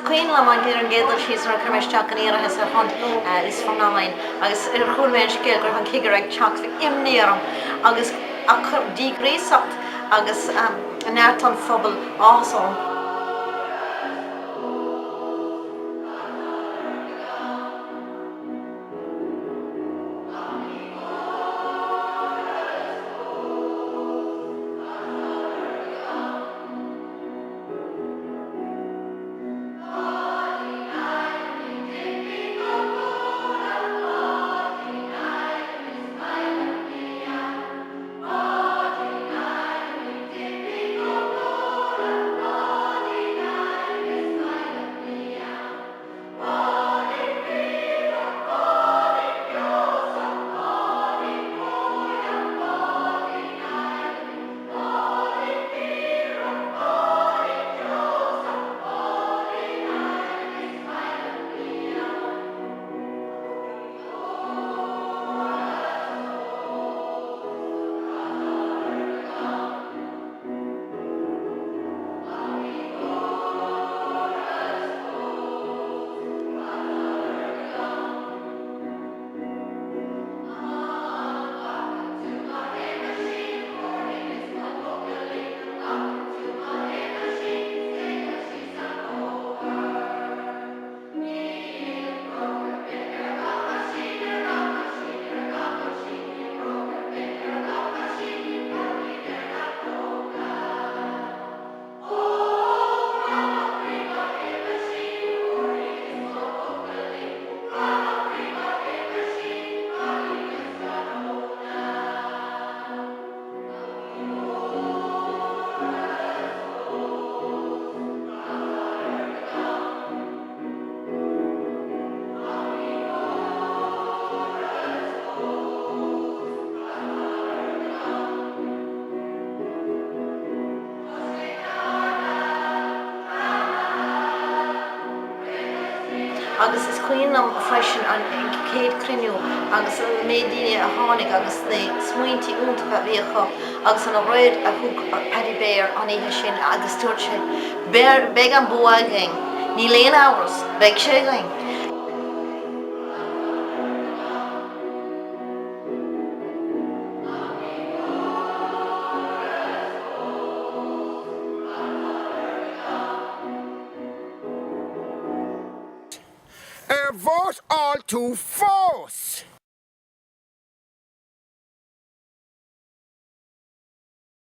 cuimhin liom an ar an gcéad dul síos nuair a chuir mé isteach an iarratas ar shon Lios Furnáin agus ar chuala mé an scéal go raibh an cigire ag teacht bhí imní orm agus ach chuir díograsacht agus neart an phobail áthas orm. Agus is cuimhin liom freisin an chéad chruinniú agus an méid daoine a tháinig agus na smaointí iontacha a bhí acu agus an oráid a thug Paddy Bear an oíche sin agus dúirt sé, Beidh an bua againn, níl aon amhras, beidh sé againn. Ar vótáil tú fós?